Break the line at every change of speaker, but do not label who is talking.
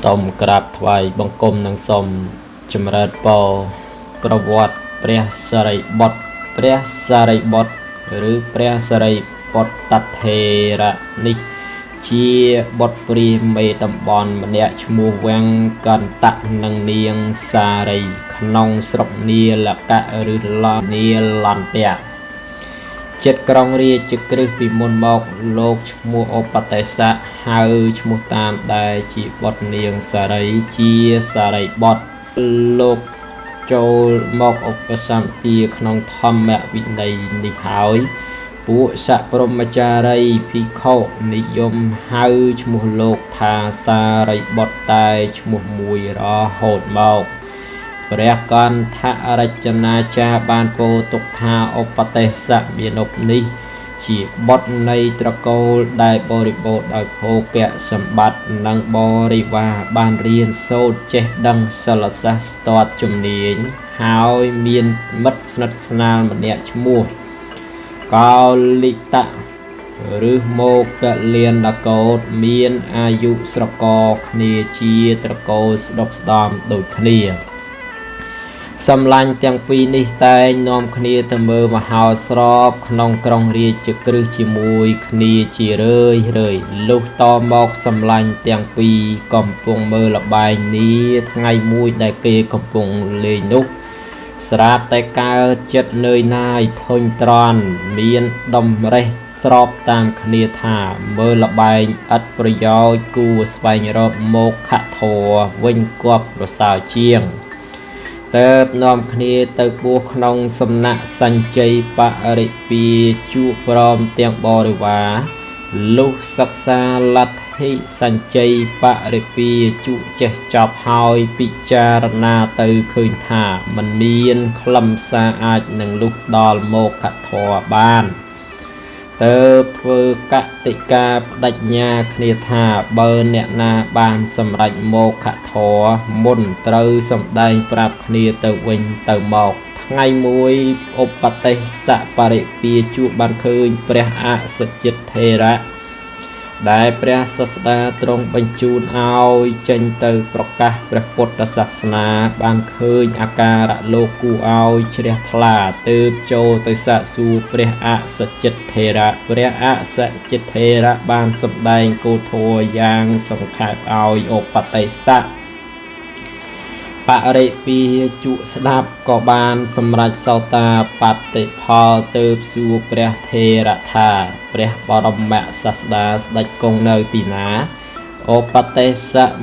សូមក្រាបថ្វាយបង្គំនិងសូមចម្រើនពរប្រវត្តិព្រះសារីបុត្រព្រះសារីបុត្រឬព្រះសារីបុត្តថេរៈនេះ ជាបុត្រព្រាហ្មណ៍មេតំបន់ម្នាក់ឈ្មោះវាំងកន្តៈនិងនាងសារីក្នុងស្រុកនាលកៈឬលនាលន្តៈ ចិត្តក្រុងរាជក្រឹសពីមុនមកលោកឈ្មោះឧបតេសៈហៅឈ្មោះតាមដែលជាបុត្រនាងសារីជាសារីបុត្រលោកចូលមកឧបសម្បទាក្នុងធម្មវិន័យនេះហើយពួកសព្រហ្មចារីភិក្ខុនិយមហៅឈ្មោះលោកថាសារីបុត្រតែឈ្មោះមួយរហូតមក ព្រះកន្ធរចនាចារ្យបានពោលទុកថាឧបទេសៈមាណពនេះ ជាបុត្រនៃត្រកូលដែលបរិបូរណ៍ដោយភោគៈសម្បត្តិនិងបរិវារបានរៀនសូត្រចេះដឹងសិលសាស្ត្រស្ទាត់ជំនាញហើយមានមិត្តស្និទ្ធស្នាលម្នាក់ឈ្មោះកោលិតៈឬមកកលានកោតមានអាយុស្រកគ្នាជាត្រកូលស្ដុកស្ដំដូចគ្នា សម្លាញ់ទាំងពីរនេះតែងនាំគ្នាទៅមើលមហោស្រពក្នុងក្រុងរាជក្រឹសជាមួយគ្នាជារឿយរឿយលុះតមកសម្លាញ់ទាំងពីរកំពុងមើលល្បែងនេះថ្ងៃមួយដែលគេកំពុងលេងនោះស្រាប់តែកើតចិត្តនឿយណាយធុញទ្រាន់មានដំរេះស្របតាមគ្នាថាមើលល្បែងឥតប្រយោជន៍គួរស្វែងរកមោក្ខធម៌វិញគប្បីប្រសើរជាង តើបនាំគ្នាទៅបួសក្នុងសំណាក់សញ្ជ័យបរិពាជក់ព្រមទាំងបរិវារលុះសិក្សាលទ្ធិសញ្ជ័យបរិពាជក់ចេះចប់ហើយពិចារណាទៅឃើញថាមិនមានខ្លឹមសារអាចនឹងលុះដល់មោក្ខធម៌បាន តើបធ្វើកតិកាបដិញ្ញាគ្នាថាបើអ្នកណាបានសម្រេចមោក្ខធម៌មុនត្រូវសម្ដែងប្រាប់គ្នាទៅវិញទៅមកថ្ងៃមួយឧបទេសៈបរិពាជក់បានឃើញព្រះអសជិតថេរៈដែលព្រះសាស្តាទ្រង់បញ្ជូនឲ្យចេញទៅប្រកាសព្រះពុទ្ធសាសនាបានឃើញអាការៈលោកគួរឲ្យជ្រះថ្លាទើបចូលទៅសាកសួរព្រះអសជិតថេរៈព្រះអសជិតថេរៈបានសម្ដែងគោធម៌យ៉ាងសង្ខេបឲ្យឧបទេសៈបរិពាជក់ស្ដាប់ក៏បានសម្រេចសោតាបតិផលទើបសួរព្រះថេរៈថាព្រះបរមសាស្តាស្ដេចគង់នៅទីណាឧបទេសៈ